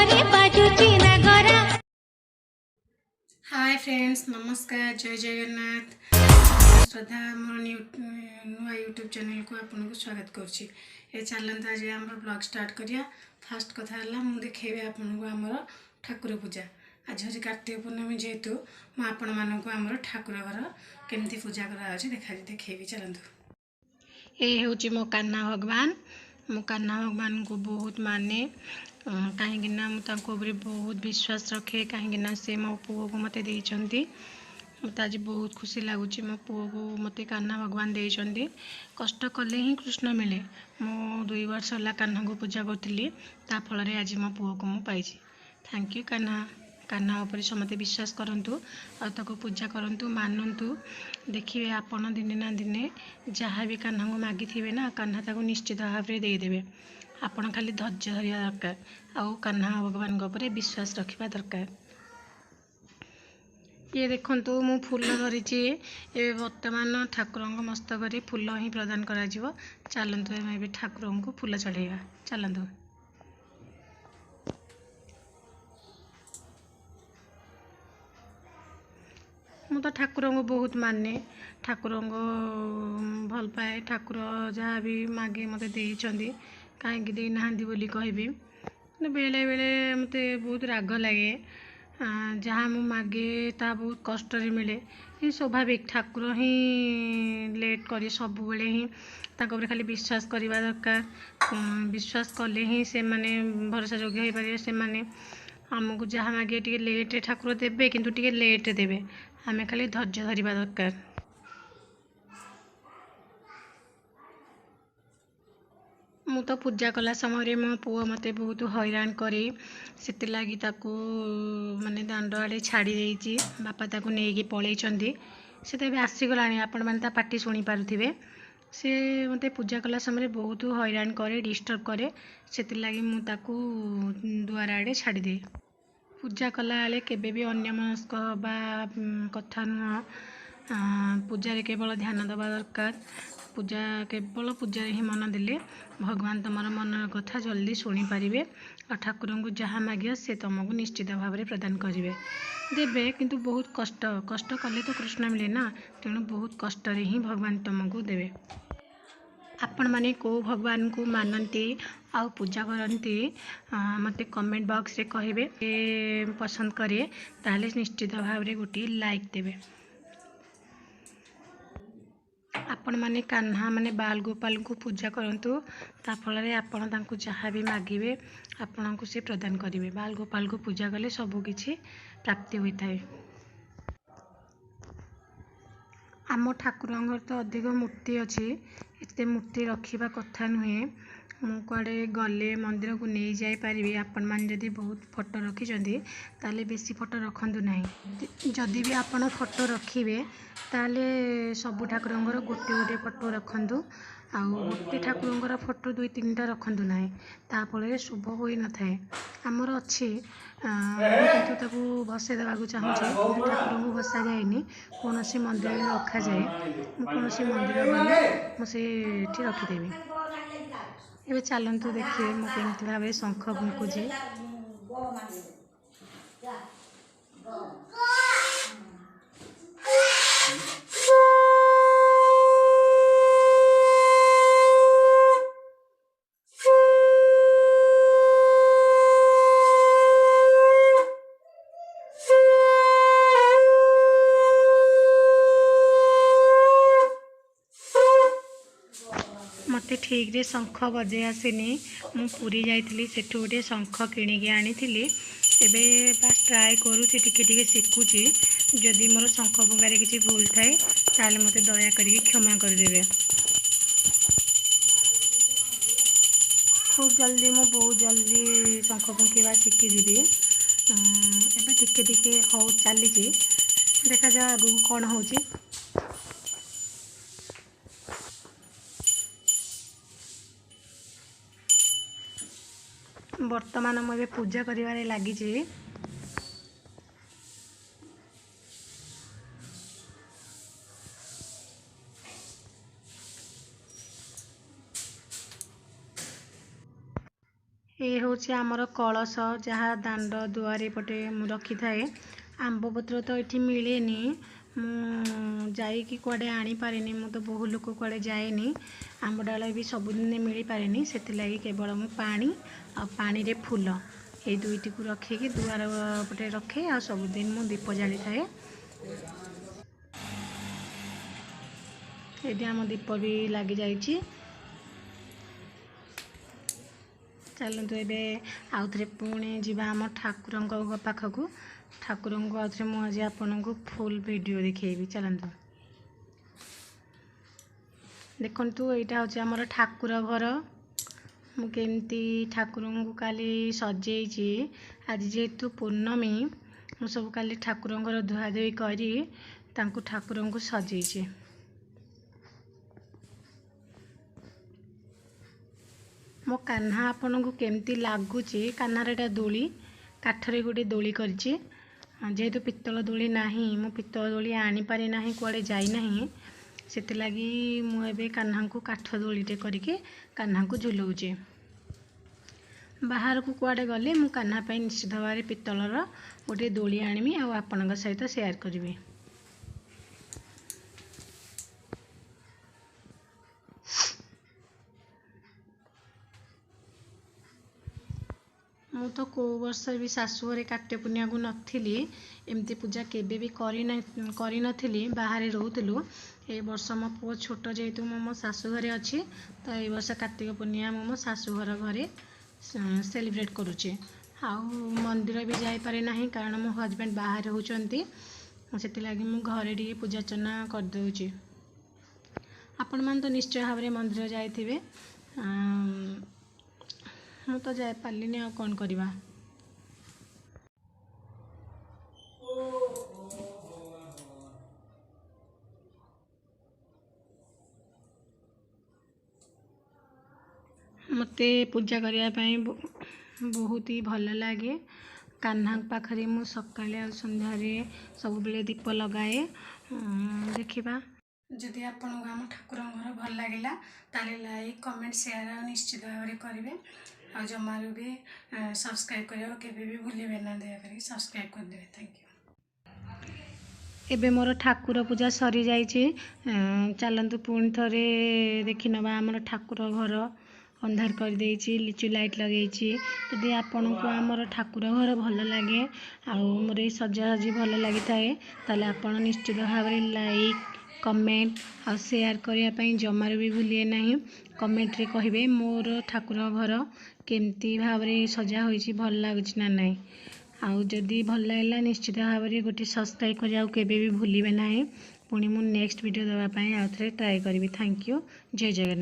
ଘରେ ବାଜୁଛି ନାଗରା। ହାଏ ଫ୍ରେଣ୍ଡସ୍, ନମସ୍କାର, ଜୟ ଜଗନ୍ନାଥ। ଶ୍ରଦ୍ଧା ମୋର ନୂଆ ୟୁଟ୍ୟୁବ୍ ଚ୍ୟାନେଲକୁ ଆପଣଙ୍କୁ ସ୍ୱାଗତ କରୁଛି। ଏ ଚାଲନ୍ତୁ, ଆଜି ଆମର ବ୍ଲଗ୍ ଷ୍ଟାର୍ଟ କରିବା। ଫାଷ୍ଟ କଥା ହେଲା, ମୁଁ ଦେଖେଇବି ଆପଣଙ୍କୁ ଆମର ଠାକୁର ପୂଜା। ଆଜି ହେଉଛି କାର୍ତ୍ତିକ ପୂର୍ଣ୍ଣମୀ ଯେହେତୁ, ମୁଁ ଆପଣମାନଙ୍କୁ ଆମର ଠାକୁର ଘର କେମିତି ପୂଜା କରାଯାଉଛି ଦେଖେଇବି। ଚାଲନ୍ତୁ। ଏ ହେଉଛି ମୋ କାହ୍ନା ଭଗବାନ। ମୁଁ କାହ୍ନା ଭଗବାନଙ୍କୁ ବହୁତ ମାନେ, କାହିଁକିନା ମୁଁ ତାଙ୍କ ଉପରେ ବହୁତ ବିଶ୍ୱାସ ରଖେ, କାହିଁକିନା ସେ ମୋ ପୁଅକୁ ମୋତେ ଦେଇଛନ୍ତି। ମୋତେ ଆଜି ବହୁତ ଖୁସି ଲାଗୁଛି, ମୋ ପୁଅକୁ ମୋତେ କାହ୍ନା ଭଗବାନ ଦେଇଛନ୍ତି। କଷ୍ଟ କଲେ ହିଁ କୃଷ୍ଣ ମିଳେ। ମୁଁ 2 ବର୍ଷ ହେଲା କାହ୍ନାଙ୍କୁ ପୂଜା କରୁଥିଲି, ତା ଫଳରେ ଆଜି ମୋ ପୁଅକୁ ମୁଁ ପାଇଛି। Thank you Kanha. Kanha ଉପରେ ସମସ୍ତେ ବିଶ୍ୱାସ କରନ୍ତୁ ଆଉ ତାକୁ ପୂଜା କରନ୍ତୁ, ମାନନ୍ତୁ। ଦେଖିବେ, ଆପଣ ଦିନେ ନା ଦିନେ ଯାହା ବି କାହ୍ନାଙ୍କୁ ମାଗିଥିବେ ନା, କାହ୍ନା ତାକୁ ନିଶ୍ଚିତ ଭାବରେ ଦେଇଦେବେ। ଆପଣ ଖାଲି ଧୈର୍ଯ୍ୟ ଧରିବା ଦରକାର ଆଉ କାହ୍ନା ଭଗବାନଙ୍କ ଉପରେ ବିଶ୍ୱାସ ରଖିବା ଦରକାର। ଇଏ ଦେଖନ୍ତୁ, ମୁଁ ଫୁଲ ଧରିଛି। ଏବେ ବର୍ତ୍ତମାନ ଠାକୁରଙ୍କ ମସ୍ତକରେ ଫୁଲ ହିଁ ପ୍ରଦାନ କରାଯିବ। ଚାଲନ୍ତୁ, ଆମେ ଏବେ ଠାକୁରଙ୍କୁ ଫୁଲ ଚଢ଼େଇବା। ଚାଲନ୍ତୁ। ମୁଁ ତ ଠାକୁରଙ୍କୁ ବହୁତ ମାନେ, ଠାକୁରଙ୍କୁ ଭଲ ପାଏ। ଠାକୁର ଯାହା ବି ମାଗେ ମୋତେ ଦେଇଛନ୍ତି, କାହିଁକି ଦେଇନାହାନ୍ତି ବୋଲି କହିବି? କିନ୍ତୁ ବେଳେବେଳେ ମୋତେ ବହୁତ ରାଗ ଲାଗେ। ଯାହା ମୁଁ ମାଗେ ତାହା ବହୁତ କଷ୍ଟରେ ମିଳେ। ଏ ସ୍ୱାଭାବିକ, ଠାକୁର ହିଁ ଲେଟ୍ କରି ସବୁବେଳେ ହିଁ ତାଙ୍କ ଉପରେ ଖାଲି ବିଶ୍ୱାସ କରିବା ଦରକାର। ବିଶ୍ୱାସ କଲେ ହିଁ ସେମାନେ ଭରସା ଯୋଗ୍ୟ ହେଇପାରିବେ। ସେମାନେ ଆମକୁ ଯାହା ମାଗିବେ ଟିକେ ଲେଟ୍ରେ ଠାକୁର ଦେବେ, କିନ୍ତୁ ଟିକେ ଲେଟ୍ରେ ଦେବେ। ଆମେ ଖାଲି ଧୈର୍ଯ୍ୟ ଧରିବା ଦରକାର। ମୁଁ ତ ପୂଜା କଲା ସମୟରେ ମୋ ପୁଅ ମୋତେ ବହୁତ ହଇରାଣ କରେ। ସେଥିଲାଗି ତାକୁ ମାନେ ଦାଣ୍ଡ ଆଡ଼େ ଛାଡ଼ି ଦେଇଛି। ବାପା ତାକୁ ନେଇକି ପଳେଇଛନ୍ତି। ସେ ତ ଏବେ ଆସିଗଲାଣି, ଆପଣମାନେ ତା ପାଟି ଶୁଣିପାରୁଥିବେ। ସେ ମୋତେ ପୂଜା କଲା ସମୟରେ ବହୁତ ହଇରାଣ କରେ, ଡିଷ୍ଟର୍ବ କରେ। ସେଥିଲାଗି ମୁଁ ତାକୁ ଦୁଆର ଆଡ଼େ ଛାଡ଼ିଦିଏ। ପୂଜା କଲାବେଳେ କେବେ ବି ଅନ୍ୟମନସ୍କ ହେବା କଥା ନୁହଁ। ପୂଜାରେ କେବଳ ଧ୍ୟାନ ଦେବା ଦରକାର। ପୂଜା, କେବଳ ପୂଜାରେ ହିଁ ମନ ଦେଲେ ଭଗବାନ ତୁମର ମନର କଥା ଜଲ୍ଦି ଶୁଣିପାରିବେ ଆଉ ଠାକୁରଙ୍କୁ ଯାହା ମାଗିବ ସେ ତୁମକୁ ନିଶ୍ଚିତ ଭାବରେ ପ୍ରଦାନ କରିବେ, ଦେବେ। କିନ୍ତୁ ବହୁତ କଷ୍ଟ, କଷ୍ଟ କଲେ ତ କୃଷ୍ଣ ମିଳେ ନା। ତେଣୁ ବହୁତ କଷ୍ଟରେ ହିଁ ଭଗବାନ ତୁମକୁ ଦେବେ। ଆପଣମାନେ କେଉଁ ଭଗବାନଙ୍କୁ ମାନନ୍ତି ଆଉ ପୂଜା କରନ୍ତି, ମୋତେ କମେଣ୍ଟ ବକ୍ସରେ କହିବେ। ପସନ୍ଦ କରେ ତାହେଲେ ନିଶ୍ଚିତ ଭାବରେ ଗୋଟିଏ ଲାଇକ୍ ଦେବେ। ଆପଣମାନେ କାହ୍ନା ମାନେ ବାଲ ଗୋପାଳଙ୍କୁ ପୂଜା କରନ୍ତୁ। ତା ଫଳରେ ଆପଣ ତାଙ୍କୁ ଯାହା ବି ମାଗିବେ, ଆପଣଙ୍କୁ ସେ ପ୍ରଦାନ କରିବେ। ବାଲ ଗୋପାଳଙ୍କୁ ପୂଜା କଲେ ସବୁ କିଛି ପ୍ରାପ୍ତି ହୋଇଥାଏ। ଆମ ଠାକୁରଙ୍କର ତ ଅଧିକ ମୂର୍ତ୍ତି ଅଛି। ଏତେ ମୂର୍ତ୍ତି ରଖିବା କଥା ନୁହେଁ। ମୁଁ କୁଆଡ଼େ ଗଲେ ମନ୍ଦିରକୁ ନେଇ ଯାଇପାରିବି। ଆପଣମାନେ ଯଦି ବହୁତ ଫଟୋ ରଖିଛନ୍ତି, ତାହେଲେ ବେଶୀ ଫଟୋ ରଖନ୍ତୁ ନାହିଁ। ଯଦି ବି ଆପଣ ଫଟୋ ରଖିବେ, ତାହେଲେ ସବୁ ଠାକୁରଙ୍କର ଗୋଟେ ଗୋଟେ ଫଟୋ ରଖନ୍ତୁ ଆଉ ଗୋଟେ ଠାକୁରଙ୍କର ଫଟୋ ଦୁଇ ତିନିଟା ରଖନ୍ତୁ ନାହିଁ। ତା ଫଳରେ ଶୁଭ ହୋଇନଥାଏ। ଆମର ଅଛି, ମୁଁ କିନ୍ତୁ ତାକୁ ଭସେଇ ଦେବାକୁ ଚାହୁଁଛି, କିନ୍ତୁ ଠାକୁରଙ୍କୁ ଭସାଯାଏନି। କୌଣସି ମନ୍ଦିରରେ ରଖାଯାଏ। ମୁଁ କୌଣସି ମନ୍ଦିର ଗଲେ ମୁଁ ସେଇଠି ରଖିଦେବି। ଏବେ ଚାଲନ୍ତୁ, ଦେଖିବେ ମୁଁ କେମିତି ଭାବରେ ଶଙ୍ଖ ଫୁଙ୍କୁଛି। ମୋତେ ଠିକ୍ରେ ଶଙ୍ଖ ବଜେଇ ଆସିନି। ମୁଁ ପୁରୀ ଯାଇଥିଲି, ସେଠୁ ଗୋଟିଏ ଶଙ୍ଖ କିଣିକି ଆଣିଥିଲି। ଏବେ ବାସ୍ ଟ୍ରାଏ କରୁଛି, ଟିକେ ଟିକେ ଶିଖୁଛି। ଯଦି ମୋର ଶଙ୍ଖ ଫୁଙ୍କାରେ କିଛି ଭୁଲ ଥାଏ, ତାହେଲେ ମୋତେ ଦୟା କରିକି କ୍ଷମା କରିଦେବେ। ଖୁବ୍ ଜଲ୍ଦି ମୁଁ ବହୁତ ଜଲ୍ଦି ଶଙ୍ଖ ଫୁଙ୍କିବା ଶିଖିଯିବି। ଏବେ ଟିକେ ଟିକେ ହଉ ଚାଲିଛି। ଦେଖାଯାଉ ଆଗକୁ କ'ଣ ହେଉଛି। ବର୍ତ୍ତମାନ ମୁଁ ଏବେ ପୂଜା କରିବାରେ ଲାଗିଛି। ଏ ହେଉଛି ଆମର କଳସ, ଯାହା ଦାଣ୍ଡ ଦୁଆରେ ପଟେ ମୁଁ ରଖିଥାଏ। ଆମ୍ବ ପତ୍ର ତ ଏଠି ମିଳେନି, ମୁଁ ଯାଇକି କୁଆଡ଼େ ଆଣିପାରେନି। ମୁଁ ତ ବହୁ ଲୋକ, କୁଆଡ଼େ ଯାଏନି। ଆମ୍ବ ଡାଳ ବି ସବୁଦିନ ମିଳିପାରେନି। ସେଥିଲାଗି କେବଳ ମୁଁ ପାଣି ଆଉ ପାଣିରେ ଫୁଲ, ଏଇ ଦୁଇଟିକୁ ରଖିକି ଦୁଆର ପଟେ ରଖେ ଆଉ ସବୁଦିନ ମୁଁ ଦୀପ ଜାଳିଥାଏ। ଏଇଠି ଆମ ଦୀପ ବି ଲାଗିଯାଇଛି। ଚାଲନ୍ତୁ, ଏବେ ଆଉଥରେ ପୁଣି ଯିବା ଆମ ଠାକୁରଙ୍କ ପାଖକୁ। ଠାକୁରଙ୍କୁ ଆଉଥରେ ମୁଁ ଆଜି ଆପଣଙ୍କୁ ଫୁଲ୍ ଭିଡ଼ିଓ ଦେଖେଇବି। ଚାଲନ୍ତୁ, ଦେଖନ୍ତୁ, ଏଇଟା ହେଉଛି ଆମର ଠାକୁର ଘର। ମୁଁ କେମିତି ଠାକୁରଙ୍କୁ କାଲି ସଜେଇଛି। ଆଜି ଯେହେତୁ ପୂର୍ଣ୍ଣମୀ, ମୁଁ ସବୁ କାଲି ଠାକୁରଙ୍କର ଧୁଆଧୁଇ କରି ତାଙ୍କୁ ଠାକୁରଙ୍କୁ ସଜେଇଛି। ମୋ କାହ୍ନା ଆପଣଙ୍କୁ କେମିତି ଲାଗୁଛି? କାହ୍ନାର ଏଇଟା ଦୋଳି, କାଠରେ ଗୋଟେ ଦୋଳି କରିଛି। ଯେହେତୁ ପିତ୍ତଳ ଦୋଳି ନାହିଁ, ମୁଁ ପିତ୍ତଳ ଦୋଳି ଆଣିପାରି ନାହିଁ, କୁଆଡ଼େ ଯାଇନାହିଁ, ସେଥିଲାଗି ମୁଁ ଏବେ କାହ୍ନାଙ୍କୁ କାଠ ଦୋଳିଟେ କରିକି କାହ୍ନାଙ୍କୁ ଝୁଲଉଛି। ବାହାରକୁ କୁଆଡ଼େ ଗଲେ ମୁଁ କାହ୍ନା ପାଇଁ ନିଶ୍ଚିତ ଭାବରେ ପିତ୍ତଳର ଗୋଟିଏ ଦୋଳି ଆଣିବି ଆଉ ଆପଣଙ୍କ ସହିତ ସେୟାର କରିବି। ମୁଁ ତ କେଉଁ ବର୍ଷ ବି ଶାଶୁଘରେ କାର୍ତ୍ତିକ ପୂର୍ଣ୍ଣିମାକୁ ନଥିଲି, ଏମିତି ପୂଜା କେବେ ବି କରିନଥିଲି। ବାହାରେ ରହୁଥିଲୁ। ଏ ବର୍ଷ ମୋ ପୁଅ ଛୋଟ ଯେହେତୁ, ମୁଁ ମୋ ଶାଶୁଘରେ ଅଛି, ତ ଏଇ ବର୍ଷ କାର୍ତ୍ତିକ ପୂର୍ଣ୍ଣିମା ମୁଁ ମୋ ଶାଶୁଘର ଘରେ ସେଲିବ୍ରେଟ୍ କରୁଛି। ଆଉ ମନ୍ଦିର ବି ଯାଇପାରେ ନାହିଁ, କାରଣ ମୋ ହଜବେଣ୍ଡ ବାହାରେ ରହୁଛନ୍ତି। ସେଥିଲାଗି ମୁଁ ଘରେ ଟିକେ ପୂଜାର୍ଚ୍ଚନା କରିଦେଉଛି। ଆପଣମାନେ ତ ନିଶ୍ଚୟ ଭାବରେ ମନ୍ଦିର ଯାଇଥିବେ, ମୁଁ ତ ଯାଇପାରିଲିନି, ଆଉ କ'ଣ କରିବା? ମୋତେ ପୂଜା କରିବା ପାଇଁ ବହୁତ ହି ଭଲ ଲାଗେ। କାହ୍ନାଙ୍କ ପାଖରେ ମୁଁ ସକାଳେ ଆଉ ସନ୍ଧ୍ୟାରେ ସବୁବେଳେ ଦୀପ ଲଗାଏ। ଦେଖିବା, ଯଦି ଆପଣଙ୍କୁ ଆମ ଠାକୁରଙ୍କ ଘର ଭଲ ଲାଗିଲା, ତାହେଲେ ଲାଇକ୍, କମେଣ୍ଟ, ସେୟାର ଆଉ ନିଶ୍ଚିତ ଭାବରେ କରିବେ। ଆଉ ଜମାରୁ ବି ସବସ୍କ୍ରାଇବ୍ କରିବାକୁ କେବେ ବି ଭୁଲିବେ ନା। ଦୟାକରି ସବସ୍କ୍ରାଇବ୍ କରିଦେବେ। Thank you. ଏବେ ମୋର ଠାକୁର ପୂଜା ସରିଯାଇଛି। ଚାଲନ୍ତୁ, ପୁଣି ଥରେ ଦେଖିନେବା ଆମର ଠାକୁର ଘର। ଅନ୍ଧାର କରିଦେଇଛି, ଲିଚୁ ଲାଇଟ୍ ଲଗେଇଛି। ଯଦି ଆପଣଙ୍କୁ ଆମର ଠାକୁର ଘର ଭଲ ଲାଗେ ଆଉ ମୋର ଏଇ ସଜାସଜି ଭଲ ଲାଗିଥାଏ, ତାହେଲେ ଆପଣ ନିଶ୍ଚିତ ଭାବରେ ଲାଇକ୍, କମେଣ୍ଟ ଆଉ ସେୟାର କରିବା ପାଇଁ ଜମାରୁ ବି ଭୁଲିବେ ନାହିଁ। କମେଣ୍ଟରେ କହିବେ ମୋର ଠାକୁର ଘର କେମିତି ଭାବରେ ସଜା ହୋଇଛି, ଭଲ ଲାଗୁଛି ନା ନାହିଁ। ଆଉ ଯଦି ଭଲ ଲାଗିଲା, ନିଶ୍ଚିତ ଭାବରେ ଗୋଟେ ସବସ୍କ୍ରାଇବ୍ କରିବାକୁ କେବେ ବି ଭୁଲିବେ ନାହିଁ। ପୁଣି ମୁଁ ନେକ୍ସଟ ଭିଡ଼ିଓ ଦେବା ପାଇଁ ଆଉ ଥରେ ଟ୍ରାଏ କରିବି। Thank you. Jay Jagannath.